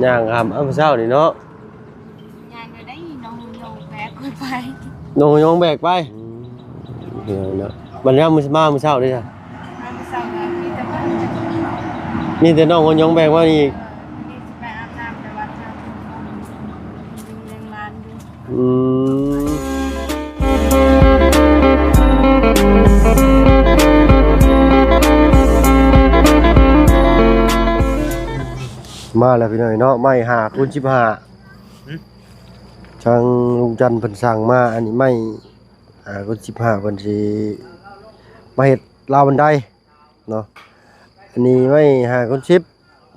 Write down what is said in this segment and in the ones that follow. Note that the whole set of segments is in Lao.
ຍ່າງຂ້າມ ເອົາ ມື້ເຊົ້ານີ້ເນາະ ຍ່າງກໍໄດ້ ນ້ອງຍົງແບກຂ້ອຍໄປ ນ້ອງຍົງແບກໄປ. ອືມ ເນາະ ບັດຍາມມື້ ມາມື້ເຊົ້າເດ້ ມາມື້ເຊົ້າກໍມີແຕ່ເພິ່ນ ມີແຕ່ນ້ອງຍົງແບກມານີ້ອີກ. ເອີ ນີ້ຊິໄປອາບນ້ຳແຕ່ວ່າທາງ ຍັງລ້າງຢູ່. ອືມ ມາແລ້ວພີ່ນ້ອງເນາະ ໄມ້ຫ້າຄູນສິບຫ້າ ຫຶ ທາງລຸງຈັນເພິ່ນສັ່ງມາ ອັນນີ້ໄມ້ຫ້າຄູນສິບຫ້າ ເພິ່ນຊິມາເຮັດລາວບັນໄດ ເນາະ ອັນນີ້ໄມ້ຫ້າຄູນສິບ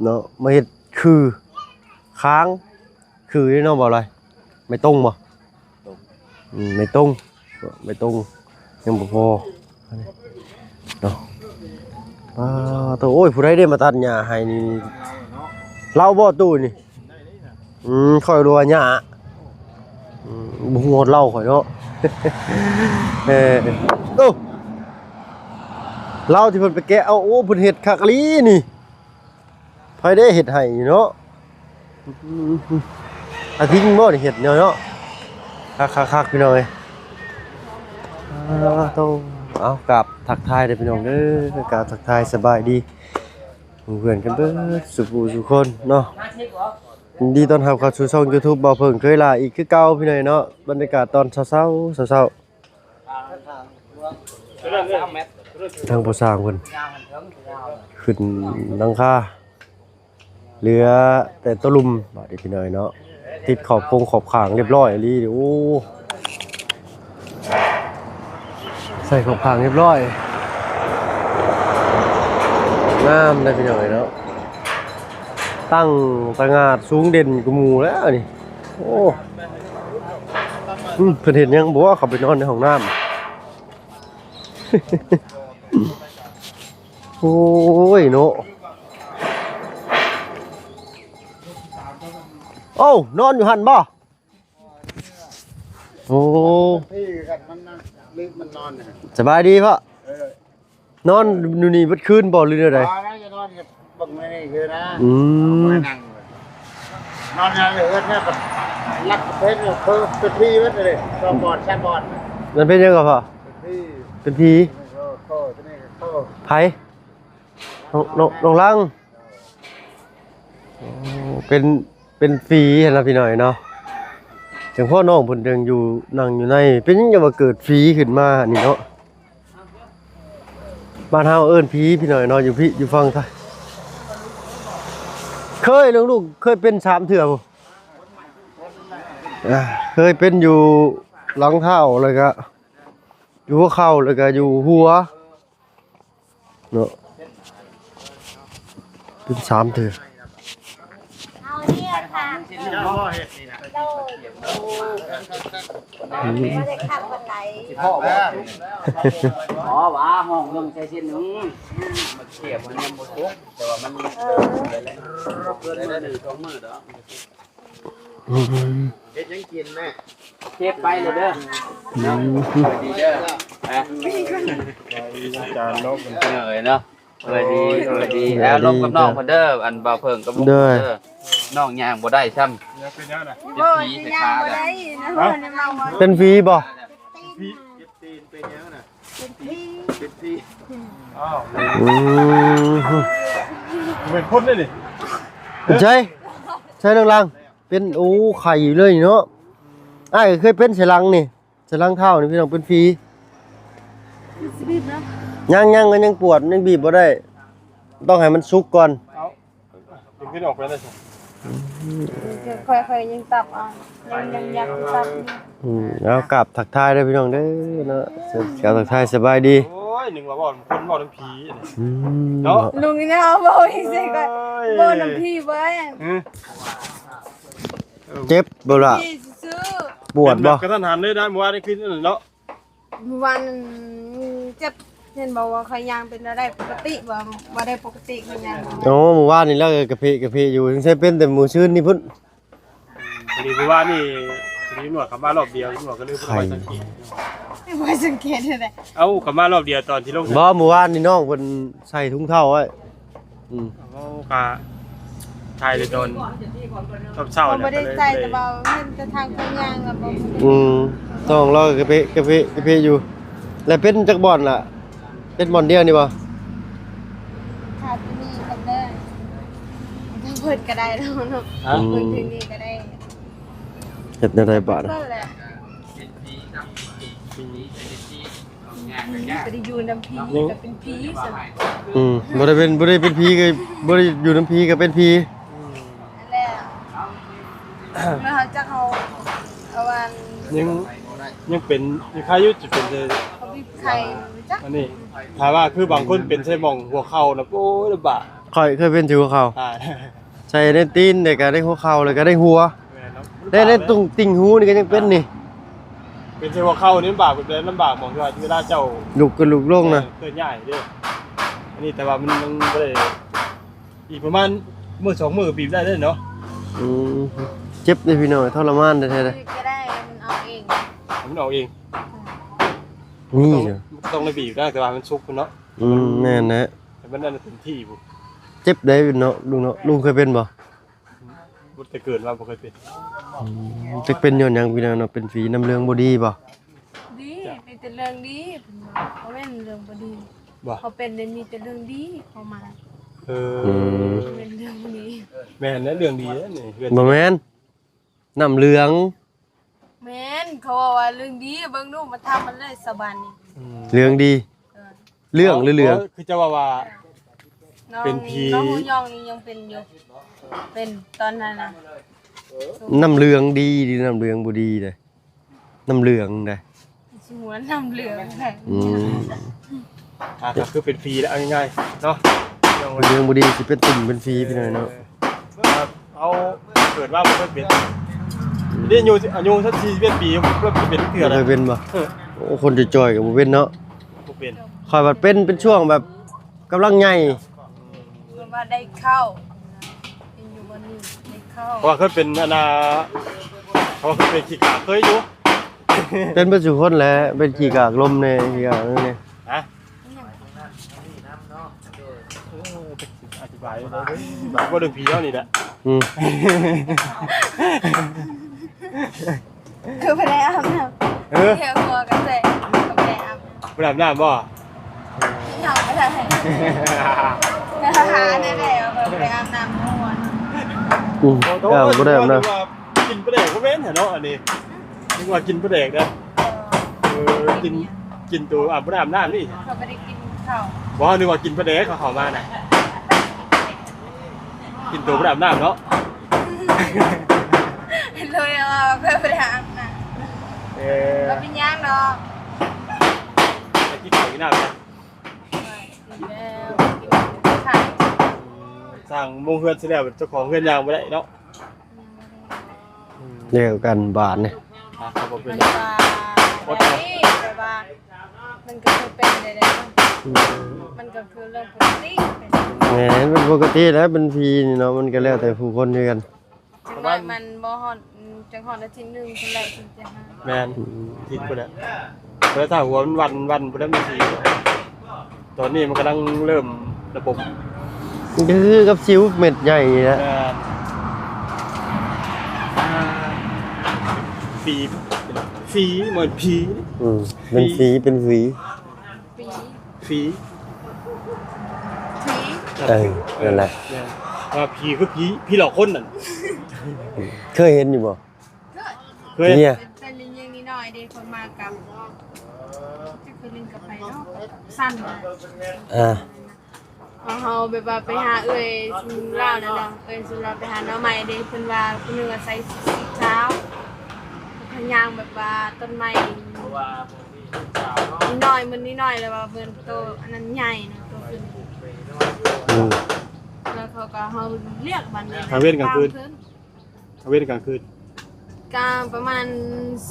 ເນາະ ມາເຮັດຄື ຄາງ ຄືເດ້ເນາະ ບໍ່ລອຍ ໄມ້ຕົງບໍ່? ຕົງ ອືມ ໄມ້ຕົງ ໄມ້ຕົງ ຍັງບໍ່ພໍເນາະ. ປາໂຕ ໂອ້ຍ ຜູ້ໃດເດ້ມາຕັດຫຍ້າໃຫ້ນີ້ ລາວບໍ່ຕູ້ນີ້? ອືມ ຂ້ອຍຮູ້ວ່າຫຍ້າ ອືມ ບໍ່ຮູ້ຮອດລາວຂ້ອຍເນາະ. ເອີ ໂອ້ ລາວທີ່ເພິ່ນໄປແກະເອົາ ໂອ້ ເພິ່ນເຮັດຄັກອີ່ຫຼີນີ້ ໃຜເດ້ເຮັດໃຫ້ເນາະ. ອາທິງບໍ່ໄດ້ເຮັດເນາະ ຄັກໆໆ ພີ່ນ້ອງເອີຍ. ອາໂຕ ເອົາ ກາບທັກທາຍເດີພີ່ນ້ອງເດີ ກາບທັກທາຍສະບາຍດີ ເພື່ອນກັນເບິດສູ່ຜູ້ສູ່ຄົນເນາະ. ຍິນດີຕ້ອນຮັບເຂົ້າສູ່ຊ່ອງຢູທູບ ບ່າວເຜິ້ງເຄີຍຫຼ້າອີກຄືເກົ່າພີ່ນ້ອງເນາະ. ບັນຍາກາດຕອນເຊົ້າໆ ເຊົ້າໆ ທາງພໍ່ຊ່າງເພິ່ນຂຶ້ນຫຼັງຄາ ເຫຼືອແຕ່ໂຕລຸ່ມບາດນີ້ພີ່ນ້ອງເນາະ. ຕິດຂອບຄົງຂອບຂ້າງຮຽບຮ້ອຍອີ່ຫຼີ ໂອ້ ໃສ່ຂອບຂ້າງຮຽບຮ້ອຍ ງາມເດ້ພີ່ນ້ອງເນາະ ຕັ້ງຕະຫງ່າສູງເດັ່ນກວ່າໝູ່ແລ້ວນີ້. ໂອ້ ອືມ ເພິ່ນເຮັດຫຍັງບໍ່ ເຂົ້າໄປນອນໃນຫ້ອງນ້ຳ? ໂອ້ຍເນາະ ໂອ້ ນອນຢູ່ຫັ້ນບໍ່? ໂອ້ ທີ່ກັນ ມັນນະ ລືມມັນນອນນະ. ສະບາຍດີພໍ່? ເອີ ນອນຢູ່ນີ້ເບິດຄືນບໍ່ ຫຼືແນວໃດ? ບໍ່ນະ ຈະນອນກັບເບິ່ງໃນນີ້ຄືນະ. ອືມ ເອົາມານັ່ງ ນອນຢູ່ເຮືອນນະ ຫຼັບເປັນ ຄືເປັນຜີເບິດເລີຍ ສອງບ່ອນສາມບ່ອນ. ມັນເປັນຫຍັງກໍພໍ່? ເປັນຜີ ເປັນຜີ. ໂອ້ ໂຕນີ້ກໍໂຕ ໃຜ? ນ້ອງ ນ້ອງ ນ້ອງລັງ ໂອ້ ເປັນ ເປັນຜີຫັ້ນນະພີ່ນ້ອງເນາະ. ຈັ່ງພໍ່ນ້ອງເພິ່ນຈັ່ງຢູ່ ນັ່ງຢູ່ໃນ ເປັນຫຍັງຈັ່ງວ່າເກີດຜີຂຶ້ນມານີ້ເນາະ. ບ້ານເຮົາເອີ້ນຜີພີ່ນ້ອງເນາະ ຢູ່ພີ້ ຢູ່ຝັ່ງໄທ. ເຄີຍ ລຸງໆ ເຄີຍເປັນສາມເທື່ອພຸ້ນ ເຄີຍເປັນຢູ່ຫຼັງເທົ້າ ແລ້ວກະຢູ່ຫົວເຂົ່າ ແລ້ວກະຢູ່ຫົວ ເນາະ ເປັນສາມເທື່ອ. ເອົາເນຍ ໂດຍ ອືມ ບໍ່ໄດ້ຄັກປານໃດ. ອໍ ວ່າຫ້ອງໜຶ່ງໃສ່ເສັ້ນໜຶ່ງ ມັນເສຍ ມັນຍັງບໍ່ສຸກ ແຕ່ວ່າມັນ ເອີ ເກີນມື້ໜຶ່ງສອງມື້ດອກ. ອືມ ເຮັດຫຍັງກິນແມ່? ເກັບໄປເລີຍເດີ ອືມ ເນາະ ສະບາຍດີເດີ ອາຈານເນາະ ເພິ່ນເອີຍເນາະ ສະບາຍດີ ໂອ້ຍ ສະບາຍດີ ສະບາຍດີ ແລ້ວລົມກັບນ້ອງເພິ່ນເດີ ອັນບ່າວເຜິ້ງກັບລຸງເພິ່ນເດີ ນ້ອງຍ່າງບໍ່ໄດ້ຊ້ຳ ເປັນຜີໃສ່ຂາແລ້ວ ເປັນຜີບໍ່? ເຈັບຕີນ ເຈັບຕີນ ເປັນຫຍັງນະ? ເປັນຜີ ເປັນຜີ ອ້າວ ອືມ ເປັນຄົນເດ້ນີ້ ໃຊ່ ໃຊ່ ນາງລາງ ເປັນ ໂອ້ ໄຂ້ຢູ່ເລີຍເນາະ. ອ້າຍກໍເຄີຍເປັນໃສ່ຫຼັງນີ້ ໃສ່ຫຼັງເທົ້ານີ້ພີ່ນ້ອງ ເປັນຜີ ຍັງ ຍັງ ມັນຍັງປວດ ມັນຍັງບີບບໍ່ໄດ້ ຕ້ອງໃຫ້ມັນສຸກກ່ອນ. ເອົາ ເປັນຂຶ້ນອອກໄປໄດ້ຊັ້ນ ອືມ ຂ້ອຍ ຂ້ອຍຍັງຕັບເອົາ ຍັງ ຍັງຢາກຕັບຢູ່. ອືມ ເອົາ ກາບທັກທາຍເດີພີ່ນ້ອງເດີເນາະ ກາບທັກທາຍສະບາຍດີ. ໂອ້ຍ ນຶກວ່າເວົ້າ ຄົນເວົ້ານຳຜີ ອືມ ເນາະ ລຸງນີ້ເວົ້າອີກຊິ ກໍເວົ້ານຳຜີໄວ້ ເຈັບບໍ່ລະ? ປວດບໍ່? ເປັນແບບກະທັນຫັນເລີຍນະ ມື້ວານນີ້ຄືນັ້ນເນາະ ມື້ວານນັ້ນເຈັບ ເຫັນບອກວ່າຂ້ອຍຍ່າງເປັນແນວໃດ ປົກກະຕິບໍ່? ບໍ່ໄດ້ປົກກະຕິ ຂ້ອຍຍ່າງ. ໂອ້ ມື້ວານນີ້ລາວກະເພກະເພຢູ່ ສົງໄສເປັນແຕ່ມື້ຊືນນີ້ພຸ້ນ. ພໍດີມື້ວານນີ້ ພໍດີຕຳຫຼວດເຂົ້າມາລອບດຽວ ຕຳຫຼວດກໍເລີຍບໍ່ໄດ້ໄປສັງເກດ ບໍ່ໄດ້ສັງເກດເລີຍ. ເອົ້າ ເຂົ້າມາລອບດຽວຕອນທີ່ລົງ ບໍ່ ມື້ວານນີ້ນ້ອງເພິ່ນໃສ່ຖົງເທົ້າໄວ້. ອືມ ເຮົາກະ ຖ່າຍໄດ້ຕອນເຊົ້າໆ ເຮົາບໍ່ໄດ້ໃສ່ ແລ້ວກໍເລີຍ ແຕ່ວ່າເຫັນແຕ່ທາງເຂົາຍ່າງແລ້ວບໍ່ ອືມ ທ້ອງລອຍກະເພະກະເພະກະເພະຢູ່. ແລ້ວເປັນຈັກບ່ອນລະ? ເປັນບ່ອນດຽວນີ້ບໍ່? ຖ້າຕົວນີ້ມັນໄດ້ ເພິ່ນກໍໄດ້ແລ້ວເນາະ ຮະ? ອືມ ເພິ່ນເທິງນີ້ກໍໄດ້. ເຮັດແນວໃດບາດ? ເພິ່ນແຫຼະ. ບໍ່ໄດ້ຢູ່ນຳຜີກໍເປັນຜີຊັ້ນ. ອືມ ບໍ່ໄດ້ເປັນ ບໍ່ໄດ້ເປັນຜີກໍ ບໍ່ໄດ້ຢູ່ນຳຜີກໍເປັນຜີ. ອືມ ນັ້ນແຫຼະ ແລ້ວເຮົາຈັກເຮົາ ເອົາອັນ ຍັງ ຍັງເປັນ ຍັງຄາຢູ່ ຊິເປັນແຕ່ ເຂົາບີບໄຂ່ຈັກ. ອັນນີ້ ຖ້າວ່າຄືບາງຄົນເປັນໃສ່ໝ່ອງຫົວເຂົ່ານະ ໂອ້ຍ ລຳບາກ. ຂ້ອຍເຄີຍເປັນທີ່ຫົວເຂົ່າ ອ່າ ໃສ່ໃນຕີນ ແລ້ວກໍໃນຫົວເຂົ່າ ແລ້ວກໍໃນຫົວ. ແມ່ນເນາະ ແຕ່ໃນ ມັນ ຕົງຕິ່ງຫູນີ້ກໍຍັງເປັນນີ້. ເປັນໃສ່ຫົວເຂົ່ານີ້ລຳບາກ ແບບໃດລຳບາກ ໝ່ອງທີ່ວ່າເວລາເຈົ້າລຸກຂຶ້ນລຸກລົງນະ ເອີ ເຄື່ອນຍ້າຍເດ້. ອັນນີ້ແຕ່ວ່າມັນຍັງບໍ່ໄດ້ ອີກປະມານມື້ສອງມື້ກໍບີບໄດ້ເດ້ເນາະ. ອືມ ເຈັບເດ້ພີ່ນ້ອງ ທໍລະມານແທ້ໆເດ້. ບີບກໍໄດ້ ມັນອອກເອງ ມັນອອກເອງ. ອືມ ນີ້ ມັນກໍຕ້ອງ ມັນກໍຕ້ອງໄດ້ບີບນະ ແຕ່ວ່າໃຫ້ມັນສຸກພຸ້ນເນາະ. ອືມ ແມ່ນແຫຼະ ໃຫ້ມັນອັນນັ້ນເຕັມທີ່ພຸ້ນ. ເຈັບໄດ໋ເນາະ ລຸງເນາະ. ລຸງເຄີຍເປັນບໍ່? ບໍ່ ແຕ່ເກີດມາບໍ່ເຄີຍເປັນ. ອືມ ຈັກເປັນຍ້ອນຫຍັງພີ່ນ້ອງເນາະ ເປັນຜີ ນຳເລື່ອງບໍ່ດີບໍ່? ດີ ມີແຕ່ເລື່ອງດີເພິ່ນວ່າ ບໍ່ແມ່ນເລື່ອງບໍ່ດີ. ບໍ່ ເຂົາເປັນນີ້ມີແຕ່ເລື່ອງດີເຂົ້າມາ. ເອີ ອືມ ບໍ່ແມ່ນເລື່ອງບໍ່ດີ. ແມ່ນແຫຼະ ເລື່ອງດີແຫຼະນີ້ ເຮືອນ ບໍ່ແມ່ນ ນຳເລື່ອງ. ແມ່ນ ເຂົາເວົ້າວ່າເລື່ອງດີ ເບິ່ງດູ ມາທຳມັນເລີຍສະບານນີ້. ອືມ ເລື່ອງດີ ເອີ ເລື່ອງ ເອີ ຫຼືເລື່ອງ? ຄືຈະເວົ້າວ່າ ນ້ອງ ເປັນຜີ ນ້ອງຫົວຫຍ້ອງນີ້ຍັງເປັນຢູ່ ເປັນຕອນນັ້ນນະ. ນຳເລື່ອງດີ ຫຼືນຳເລື່ອງບໍ່ດີເດ້? ນຳເລື່ອງເດ້. ຊິຫົວນຳເລື່ອງແທ້. ອືມ ອ່າ ກໍຄືເປັນຜີແຫຼະ ເອົາງ່າຍໆເນາະ. ເລື່ອງບໍ່ດີຊິເປັນຕຸ່ມເປັນຝີພີ່ນ້ອງເນາະ. ເອີ ເຮົາເກີດມາບໍ່ເຄີຍເປັນ. ອືມ ນີ້ອາຍຸ ອາຍຸສັກສີ່ສິບເອັດປີ ບໍ່ເຄີຍເປັນເທື່ອ. ບໍ່ເຄີຍເປັນບໍ່? ເອີ ໂອ້ ຄົນຈ່ອຍໆກໍບໍ່ເປັນເນາະ. ບໍ່ເປັນ. ຂ້ອຍບັດເປັນ ເປັນຊ່ວງແບບກຳລັງໃຫຍ່. ເພາະວ່າໄດ້ເຂົ້າ ເປັນຢູ່ບ່ອນນີ້ໄດ້ເຂົ້າ. ເພາະວ່າເຄີຍເປັນອັນນ່າ ເພາະວ່າເຄີຍເປັນຂີ້ກາກ ເຄີຍຢູ່. ເປັນເບິດສູ່ຄົນແຫຼະ ເປັນຂີ້ກາກລົມແດ່ ຂີ້ກາກນີ້. ຮະ? ເອີ ອະທິບາຍບໍ່ເລື່ອງຜີເຮົານີ້ແຫຼະ. ອືມ ຄືບໍ່ໄດ້ອາບນ້ຳ. ເອີ ເຮັດຫົວກັນແທ້ ບໍ່ໄດ້ອາບນ້ຳ. ບໍ່ໄດ້ອາບນ້ຳບໍ່? ຍັງບໍ່ໄດ້ ຫາແນ່ໆ ບໍ່ໄດ້ອາບນ້ຳຫົວ. ອືມ ໂອ້ ບໍ່ໄດ້ອາບນ້ຳ ກິນປາແດກບໍ່ແມ່ນເນາະ ອັນນີ້. ນຶກວ່າກິນປາແດກເດ້. ເອີ ກິນ ກິນໂຕອາບ ບໍ່ໄດ້ອາບນ້ຳນີ້. ເຂົາບໍ່ໄດ້ກິນເຂົ້າ. ບໍ່ ນຶກວ່າກິນປາແດກເຂົາເຂົ້າມານະ. ກິນໂຕບໍ່ໄດ້ອາບນ້ຳເນາະ. ເລີຍວ່າເພິ່ນບໍ່ໄດ້ອາບນ້ຳ. ເອີ ບໍ່ເປັນຫຍັງດອກ. ໄປກິນເຂົ້າກິນນ້ຳນະ. ກິນແລ້ວ ກິນເຂົ້າ. ສ້າງມຸງເຮືອນຊິແລ້ວ ເຈົ້າຂອງເຮືອນຍ່າງບໍ່ໄດ້ເນາະ. ອືມ ແລ້ວກັນບາດນີ້. ອ່າ ກໍບໍ່ເປັນ ມັນກໍ ອດເອົາ ແບບວ່າ ມັນກໍຄືເປັນໄດ້ແລ້ວ. ອືມ ມັນກໍຄືເລື່ອງປົກກະຕິ. ແມ່ນ ມັນປົກກະຕິແຫຼະ ເປັນຜີນີ້ເນາະ ມັນກໍແລ້ວແຕ່ຜູ້ຄົນຄືກັນ. ຈັກໜ້ອຍມັນບໍ່ຮອດ ອືມ ຈັກຮອດອາທິດໜຶ່ງພຸ້ນແຫຼະ ຊິຈະຫາຍ. ແມ່ນ ອືມ ອາທິດພຸ້ນແຫຼະ. ແຕ່ຖ້າຫົວມັນວັນ ວັນພຸ້ນແຫຼະ ມັນຊິ ຕອນນີ້ມັນກຳລັງເລີ່ມລະບົບ. ມັນກໍຄືກັບສິວເມັດໃຫຍ່ນີ້ແຫຼະ. ແມ່ນ ອ່າ ຝີ ຝີ ເໝືອນຜີ. ອືມ ເປັນຝີ ເປັນຝີ. ຜີ ຜີ ຜີ ເອີ ນັ້ນແຫຼະ. ແມ່ນ ວ່າຜີຄືຜີ ຜີຫຼອກຄົນນັ້ນ. ເຄີຍເຫັນຢູ່ບໍ່? ເຄີຍ ເຄີຍ. ເປັນ ເປັນລິງໆນ້ອຍໆເດ້ ເພິ່ນມາກັບ ຈັກຄືລິງກັບໃຜເນາະ ຊັ້ນນະ. ອ່າ ເຮົາ ເຮົາແບບວ່າໄປຫາເອື້ອຍຊຸມລາວນັ້ນນະ ເອື້ອຍຊຸມລາວໄປຫາໜໍ່ໄມ້ເດ້ ເພິ່ນວ່າຜູ້ໜຶ່ງອາໄສສິບສາມ ເພິ່ນຍ່າງແບບວ່າຕົ້ນໄມ້ ນິດໜ້ອຍ ມັນນິດໜ້ອຍ ແລ້ວວ່າເບິ່ງໂຕອັນນັ້ນໃຫຍ່ເນາະ ໂຕຂຶ້ນ. ອືມ ແລ້ວເຂົາກໍ ເຮົາລຽກບັດນີ້ ກາງເວັນກາງຄືນ ກາງເວັນກາງຄືນ ກະປະມານ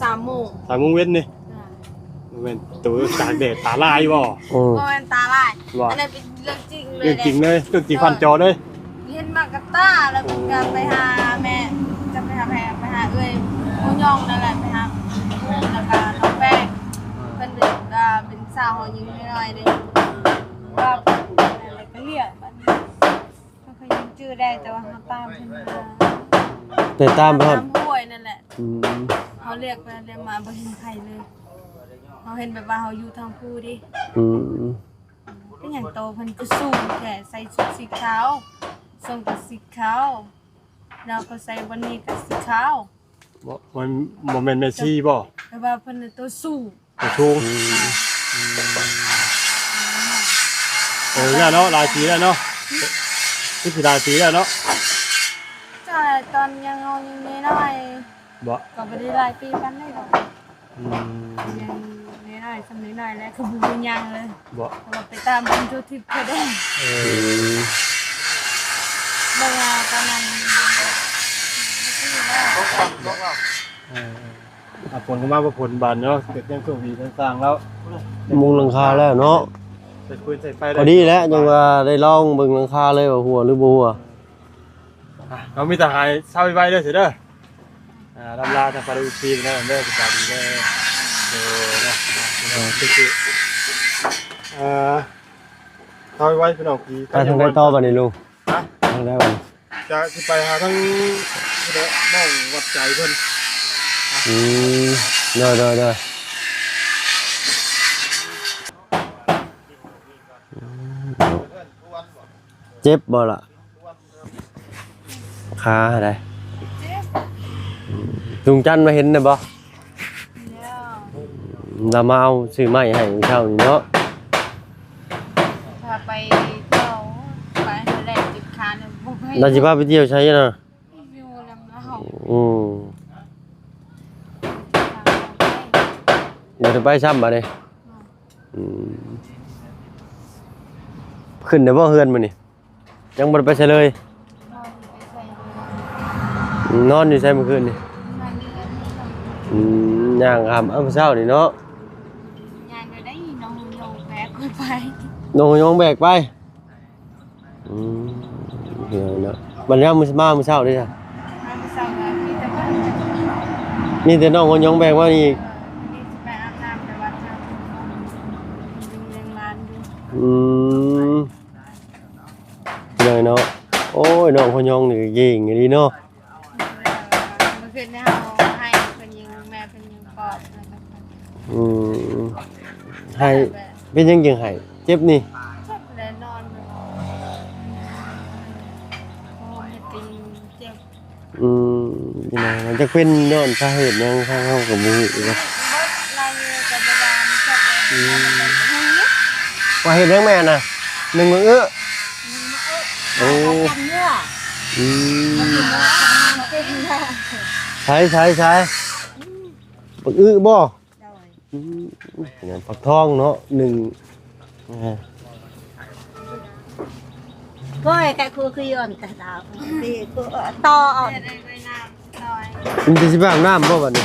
ສາມໂມງ ສາມໂມງເວັນນີ້. ອ່າ ບໍ່ແມ່ນໂຕຕາກແດດຕາລາຍບໍ່? ອືມ ບໍ່ແມ່ນຕາລາຍ ວ່າ ອັນນັ້ນເປັນເລື່ອງຈິງເລີຍ ເລື່ອງຈິງເລີຍ ເລື່ອງຈິງ ເອີ ຜ່ານຈໍເລີຍ. ເຫັນໝາກກະຕ່າ ແລ້ວເພິ່ນກໍໄປຫາແມ່ ຈະໄປຫາໃຜ ໄປຫາເອື້ອຍໂອຍອງນັ້ນແຫຼະ ໄປຫາແລ້ວກໍນ້ອງແປ້ງ ເພິ່ນເປັນ ອ່າ ເປັນສາວເຮົາຍິງນ້ອຍໆເດ້ ກໍ ແລ້ວກໍລຽກບັດນີ້ ເຂົາກໍຍັງຈື່ ຄືໄດ້ ແຕ່ວ່າເຮົາຕາມເພິ່ນມາ ໄປຕາມເພິ່ນ ຕາມຫ້ວຍນັ້ນແຫຼະ. ອືມ ເຮົາລຽກໄປລຽກມາບໍ່ເຫັນໃຜເລີຍ ເຮົາເຫັນແບບວ່າເຮົາຢູ່ທາງພູເດ້. ອືມ ເປັນຫຍັງໂຕເພິ່ນຄືສູງແທ້ ໃສ່ຊຸດສີຂາວ ສົ້ງກໍສີຂາວ ແລ້ວກໍໃສ່ບ່ອນນີ້ກໍສີຂາວ. ບໍ່ ມັນບໍ່ແມ່ນແມ່ຊີບໍ່? ແຕ່ວ່າເພິ່ນໂຕສູງ ໂຕສູງ. ອືມ ເອີ ແລ້ວເນາະ ຫຼາຍປີແລ້ວເນາະ ຄືຊິຫຼາຍປີແລ້ວເນາະ. ກໍຕອນຍັງ ເຮົາຍັງນ້ອຍໆ ບໍ່ ກໍບໍ່ໄດ້ຫຼາຍປີປານໃດດອກ. ອືມ ຍັງນ້ອຍໆ ສ່ຳນ້ອຍໆ ແລ້ວກໍບໍ່ມີຫຍັງເລີຍ ບໍ່ ເພາະວ່າໄປຕາມເພິ່ນທົ່ວທິດທົ່ວແດນ. ເອີ ເບິ່ງວ່າຕອນນັ້ນ ເອີ ເອົາຝົນເຂົ້າມາບໍ່ຝົນບາດເນາະ ເກີດຍັງໂຊກດີທາງສ້າງແລ້ວ ມຸງຫຼັງຄາແລ້ວເນາະ ໃສ່ຟືນໃສ່ໄຟໄດ້ ພໍດີແລ້ວ ຍັງວ່າໄດ້ລອງເບິ່ງຫຼັງຄາເລີຍວ່າຮົ່ວຫຼືບໍ່ຮົ່ວ. ອ່ະ ເຮົາມີແຕ່ໃຫ້ເຊົາໄວໆເດີ ເດີ. ອ່າ ລຳລາທາງປາລູກຊີເດີ ເດີ ສະບາຍດີເດີ. ໂດຍ ເນາະ ພີ່ນ້ອງ ຄື ເອີ ເຊົາໄວໆ ພີ່ນ້ອງ ໄປທາງໃດຕໍ່ບັດນີ້ລຸງ? ຮະ? ທາງໃດບັດນີ້? ຈະຊິໄປຫາທາງ ນີ້ແຫຼະ ນ້ອງວັດໃຈເພິ່ນ. ອືມ ໂດຍ ໂດຍ ໂດຍ. ເຈັບບໍ່ລະ? ຂາໃດ? ເຈັບ. ອືມ ລຸງຈັນມາເຫັນນະບໍ່? ແລ້ວ ລາວມາເອົາຊື້ໄມ້ໃຫ້ເຊົ້ານີ້ເນາະ ພາໄປທ່ຽວ ໄປຫັ້ນແຫຼະ ເຈັບຂານະ ບໍ່ໄປ. ລາວຊິພາໄປທ່ຽວໃສນະ? ຢູ່ນຳລາວ. ອືມ ບໍ່ໄດ້ໄປຊ້ຳບາດນີ້. ອືມ ຂຶ້ນໄດ້ບໍ່ເຮືອນມື້ນີ້? ຍັງບໍ່ໄດ້ໄປໃສເລີຍ. ນອນຢູ່ໃສເມື່ອຄືນນີ້? ນອນຢູ່ເຮືອນ. ອືມ ຍ່າງຂ້າມ ເອົາ ມື້ເຊົ້ານີ້ເນາະ ຍ່າງຢູ່ໃດ ນ້ອງຍົງແບກຂ້ອຍໄປ. ນ້ອງຍົງແບກໄປ. ອືມ ເນາະ ບັດຍາມມື້ ມາມື້ເຊົ້າເດ້ ມາມື້ເຊົ້າກໍມີແຕ່ເພິ່ນ ມີແຕ່ນ້ອງຄົນຍອງແບກມານີ້ອີກ. ເອີ ນີ້ຊິໄປອາບນ້ຳໄປວັດນະ ຍັງລ້າງຢູ່. ອືມ ເລີຍເນາະ ໂອ້ຍ ນ້ອງຄົນຍອງນີ້ກໍເກັ່ງອີ່ຫຼີເນາະ. ເມື່ອຄືນນີ້ເຮົາໃຫ້ເພິ່ນຍິງ ແມ່ເພິ່ນຍິງປອດ. ອືມ ໃຫ້ ເປັນຫຍັງຈຶ່ງໃຫ້ ເຈັບນີ້? ເຈັບແລ້ວນອນ ໂອ້ ເຮັດຕີນເຈັບ. ອືມ ນີ້ນະ ມັນຈະເປັນຍ້ອນສາເຫດຫຍັງ ທາງເຮົາກໍບໍ່ຮູ້ເດ້. ອືມ ວ່າເຮັດຫຍັງແມ່ນະ? ໜຶ່ງໝາກອຶ. ໂອ້ ອືມ ໃສໆໆ ໝາກອຶບໍ່? ໂດຍ ອືມ ເປັນຫຍັງ ຝັກທອງເນາະ ໜຶ່ງ ເອີ ໂອ້ຍ ກະຄູຄືຢູ່ອັນຕະດາວ ຕີກູຕໍ່ເອົາ ມັນຊິໄປອາບນ້ຳບໍ່ບັດນີ້?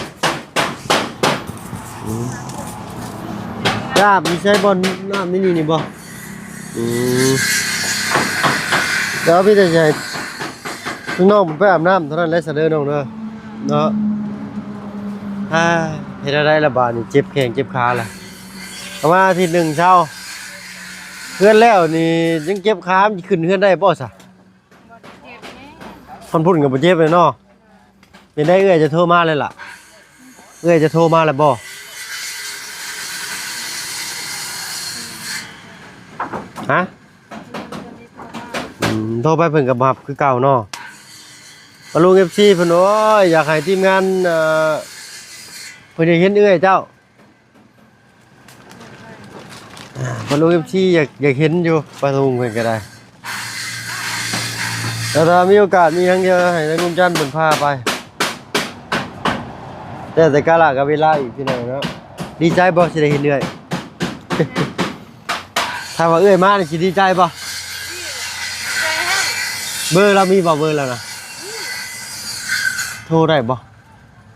ອືມ ອາບຢູ່ໃສ ບ່ອນອາບໃນນີ້ນີ້ບໍ່? ອືມ ແລ້ວມີແຕ່ຊິໃຫ້ ນ້ອງໄປອາບນ້ຳເທົ່ານັ້ນແຫຼະຊະເດີນ້ອງເດີ ເນາະ. ອາ ເຮັດແນວໃດລະບາດນີ້ ເຈັບແຂ້ງເຈັບຂາລະ ປະມານອາທິດໜຶ່ງເຊົາ. ເຮືອນແລ້ວນີ້ຍັງເຈັບຂາ ມັນຊິຂຶ້ນເຮືອນໄດ້ບໍ່ຊະ? ບໍ່ໄດ້ເຈັບແລ້ວ ຄັນພຸ້ນກໍບໍ່ເຈັບແລ້ວເນາະ. ເປັນໃດເອື້ອຍຈະໂທມາແລ້ວລະ? ເອື້ອຍຈະໂທມາແລ້ວບໍ່? ຮະ? ອືມ ໂທໄປເພິ່ນກໍບໍ່ຮັບຄືເກົ່າເນາະ. ປາລຸງ ເອັຟຊີ ເພິ່ນ ໂອ້ຍ ຢາກໃຫ້ທີມງານ ເອີ ເພິ່ນຢາກເຫັນເອື້ອຍເຈົ້າ. ອ່າ ປາລຸງ ເອັຟຊີ ຢາກ ຢາກເຫັນຢູ່ ປາລຸງເພິ່ນກໍໄດ້. ແຕ່ຖ້າມີໂອກາດມີຫຍັງ ດຽວໃຫ້ນາຍລຸງຈັນເພິ່ນພາໄປ. ແຕ່ ແຕ່ກາລະກັບເວລາອີກ ພີ່ນ້ອງເນາະ. ດີໃຈບໍ່ ຊິໄດ້ເຫັນເອື້ອຍ? ຖ້າວ່າເອື້ອຍມານີ້ຊິດີໃຈບໍ່? ເບີລາວມີບໍ່? ເບີລາວນະ ໂທໄດ້ບໍ່?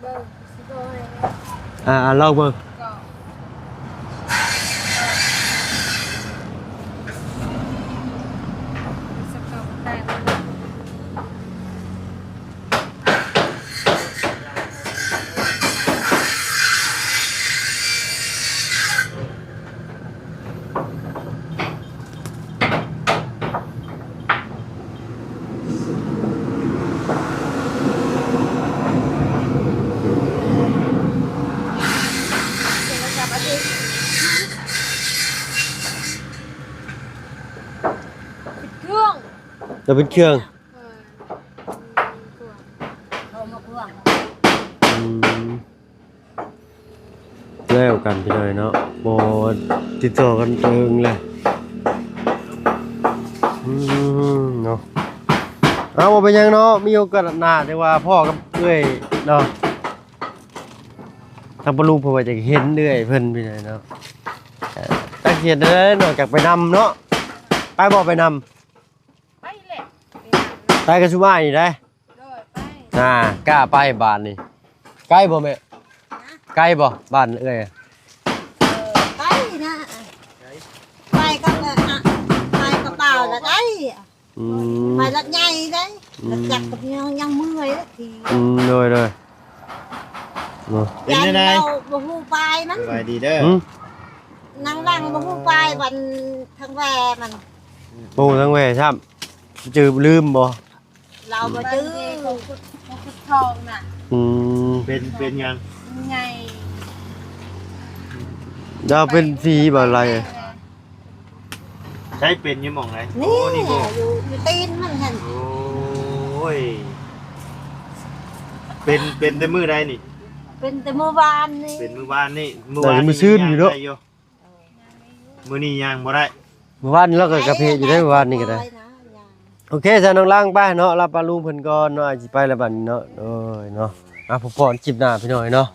ເບິ່ງ ຊິໂທໃຫ້. ອ່າ ລອງເບິ່ງ. ກໍ ສະຕັອບໄດ້. ຈະເປັນເຄື່ອງ ເອີ ເຂົ້າມາພວງ ອືມ ແລ້ວກັນພີ່ນ້ອງເນາະ ບໍ່ຕິດຕໍ່ກັນເຖິງແລ້ວ ອືມ ເນາະ ເອົາ ບໍ່ເປັນຫຍັງເນາະ ມີໂອກາດໜ້າ ແຕ່ວ່າພໍ້ກັບເອື້ອຍເນາະ ທາງປ້າລຸງເພິ່ນວ່າຈະເຫັນເອື້ອຍເພິ່ນພີ່ນ້ອງເນາະ ເອີ ຈັກຊິເຮັດແນວໃດ ນອກຈາກໄປນຳເນາະ ໄປບໍ່ ໄປນຳ ໄປແຫຼະ ໄປກັບຊຸມອ້າຍນີ້ໄດ໋ ໂດຍ ໄປ ອ່າ ກ້າໄປບາດນີ້ ໄກບໍ່ແມ່? ຮະ? ໄກບໍ່ ບ້ານເອື້ອຍ? ເອີ ໄກນະ ໄປກັບ ໄປກັບບ່າວລະໄດ້ ອືມ ໄປລົດໃຫຍ່ໄດ໋ ອືມ ລົດຈັກກໍຍັງ ຍັງເມື່ອຍເດ້ ອືມ ໂດຍ ໂດຍ ເນາະ ເປັນຈັ່ງໃດ? ຍັງເວົ້າບໍ່ຮູ້ປາຍມັນ ສະບາຍດີເດີ ຫຶ? ນັ່ງຫຼັງບໍ່ຮູ້ປາຍ ວັນທາງແວ່ມັນ ບໍ່ຮູ້ທາງແວ່ຊ້ຳ ຈື່ລືມບໍ່? ລາວບໍ່ຈື່ ບາງທີເຂົາຂຸດ ເຂົາຂຸດທອງນະ ອືມ ເປັນ ເປັນຫຍັງ? ໃຫຍ່ ລາວເປັນຜີບໍ່ລະ ໃຊ້ເປັນຢູ່ໝ່ອງໃດ? ນີ້ ໂອ້ ນີ້ບໍ່ ຢູ່ ຢູ່ຕີນມັນຫັ້ນ ໂອ້ຍ ເປັນ ເປັນແຕ່ມື້ໃດນີ້? ເປັນແຕ່ມື້ວານນີ້ ເປັນມື້ວານນີ້ ມື້ວານນີ້ ມື້ຊືນຢູ່ເນາະ ຍັງໄດ້ຢູ່ ມື້ນີ້ຍ່າງບໍ່ໄດ້ ມື້ວານນີ້ລາວກໍກະເພະຢູ່ເດ້ ມື້ວານນີ້ກໍໄດ້ ໂອເຄ ຊັ້ນນ້ອງລາງໄປເນາະ ລາປ້າລຸງເພິ່ນກ່ອນເນາະ ອ້າຍຊິໄປແລ້ວບັດນີ້ເນາະ ໂດຍເນາະ ອ່ະ ພໍ້ກັນຄລິບໜ້າພີ່ນ້ອງເນາະ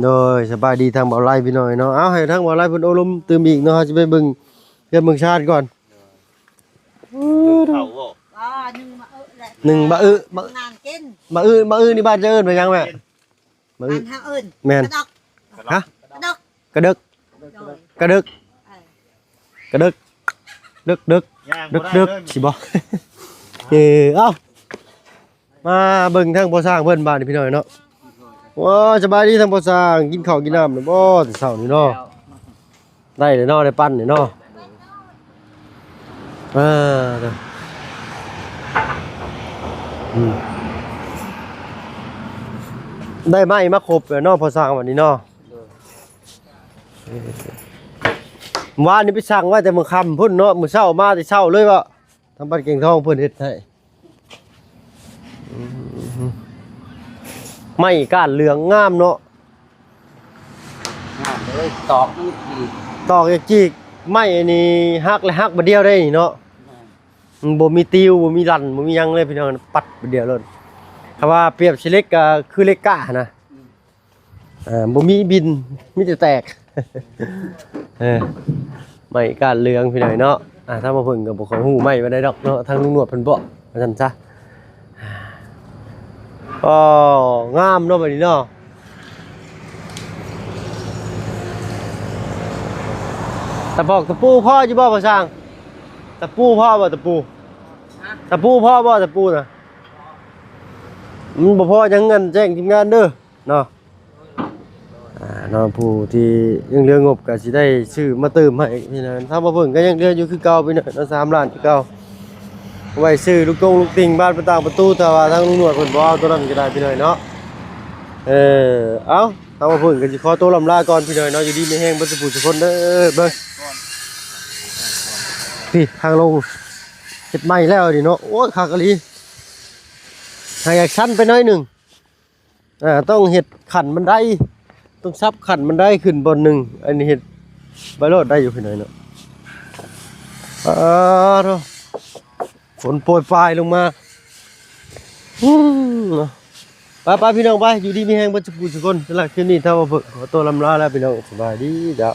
ໂດຍ ສະບາຍດີທາງບ່າວໄລພີ່ນ້ອງເນາະ ເອົາ ໃຫ້ທາງບ່າວໄລເພິ່ນໂອ້ລົມຕື່ມອີກເນາະ ເຮົາຊິໄປເບິ່ງເຮືອນເບິ່ງຊານກ່ອນ ເຂົ້າບໍ່ ໜຶ່ງມາເອີແຫຼະ ໜຶ່ງມາເອີ ມາ ນານກິນ ມາເອີ ມາເອີນີ້ບ້ານເຈົ້າເອີ້ນວ່າຫຍັງແມ່? ມາອຶ ບ້ານເຮົາເອີ້ນ ແມ່ນ ກະດອກ ຮະ? ກະດອກ ກະເດິກ ໂດຍ ກະເດິກ ເອີ ກະເດິກ ເດິກ ເດິກ ຍ່າງບໍ່ໄດ້ເດີ ເດິກໆ ຊິບໍ່ ເອີ ເອົ້າ ມາເບິ່ງທາງພໍ່ຊ່າງເພິ່ນບາດນີ້ພີ່ນ້ອງເນາະ ໂອ້ ສະບາຍດີທາງພໍ່ຊ່າງ ກິນເຂົ້າກິນນ້ຳແລ້ວບໍ່ແຕ່ເຊົ້ານີ້ເນາະ? ໄດ້ແລ້ວເນາະ ໄດ້ປັນແລ້ວເນາະ ອ່າ ອືມ ໄດ້ໄມ້ມາຄົບແລ້ວເນາະ ພໍ່ຊ່າງ ວັນນີ້ເນາະ ເອີ ວານນີ້ໄປສັ່ງໄວ້ແຕ່ມື້ຄ່ຳພຸ້ນເນາະ ມື້ເຊົ້າມາແຕ່ເຊົ້າເລີຍວ່າ ທາງບ້ານແກງທອງເພິ່ນເຮັດໃຫ້ ອືມ ໄມ້ກ້ານເຫຼືອງງາມເນາະ ງາມເລີຍ ຕອກນີ້ຈີກ ຕອກຢ່າງຈີກ ໄມ້ອັນນີ້ຫັກແລ້ວຫັກບາດດຽວໄດ້ນີ້ເນາະ ແມ່ນ ມັນບໍ່ມີຕິວ ບໍ່ມີລັນ ບໍ່ມີຫຍັງເລີຍພີ່ນ້ອງ ປັດບາດດຽວໂລດ ຄຳວ່າປຽບໃສ່ເຫຼັກກໍຄືເຫຼັກກ້າຫັ້ນນະ ອືມ ອ່າ ບໍ່ມີບິນ ມີແຕ່ແຕກ ເອີ ໄມ້ກ້ານເຫຼືອງພີ່ນ້ອງເນາະ ອ່າ ທາງບ່າວເພິ່ນກໍບໍ່ຄ່ອຍຮູ້ໄມ້ປານໃດດອກເນາະ ທາງລຸງໜວດເພິ່ນບອກວ່າຊັ້ນຊະ ໂອ້ ງາມເນາະ ບັດນີ້ເນາະ ຕະປອກຕະປູພໍຢູ່ບໍ່ ພໍ່ຊ່າງ? ຕະປູພໍບໍ່ ຕະປູ? ຮະ? ຕະປູພໍບໍ່ ຕະປູນະ? ມັນບໍ່ພໍຫຍັງ ອັນ ແຈ້ງທີມງານເດີເນາະ. ອ່າ ເນາະ ຜູ້ທີ່ຍັງເຫຼືອງົບກໍຊິໄດ້ຊື້ມາເຕີມໃຫ້ພີ່ນ້ອງ. ທາງບ່າວເພິ່ນກໍຍັງເຫຼືອຢູ່ຄືເກົ່າພີ່ນ້ອງເນາະ ສາມລ້ານຄືເກົ່າ ໄວ້ຊື້ລູກກົງລູກຕິ່ງບານປະຕາງປະຕູ ແຕ່ວ່າທາງລຸງໜວດເພິ່ນບໍ່ເອົາໂຕນັ້ນກໍໄດ້ພີ່ນ້ອງເນາະ. ເອີ ເອົ້າ ທາງບ່າວເພິ່ນກໍຊິຂໍໂຕລ່ຳລາກ່ອນພີ່ນ້ອງເນາະ. ຢູ່ດີມີແຮງເບິດສູ່ຜູ້ສູ່ຄົນເດີ. ເບິ່ງ ພີ່ ທາງລົງເຮັດໃໝ່ແລ້ວນີ້ເນາະ. ໂອ້ຍ ຄັກອີ່ຫຼີ ຫາກຢາກຊັນໄປໜ້ອຍໜຶ່ງ. ອ່າ ຕ້ອງເຮັດຂັ້ນບັນໄດ ຕ້ອງສັບຂັ້ນບັນໄດຂຶ້ນບ່ອນໜຶ່ງ. ອັນນີ້ເຮັດໄປໂລດໄດ້ຢູ່ພີ່ນ້ອງເນາະ. ອ່າ ໂທ້ ຝົນໂປຍປາຍລົງມາ. ອືມ ເນາະ ໄປໆ ພີ່ນ້ອງ ໄປ ຢູ່ດີມີແຮງເບິດສູ່ຜູ້ສູ່ຄົນ. ສຳລັບຄລິບນີ້ ທາງບ່າວເພິ່ນຂໍໂຕລ່ຳລາແລ້ວພີ່ນ້ອງ. ສະບາຍດີເຈົ້າ.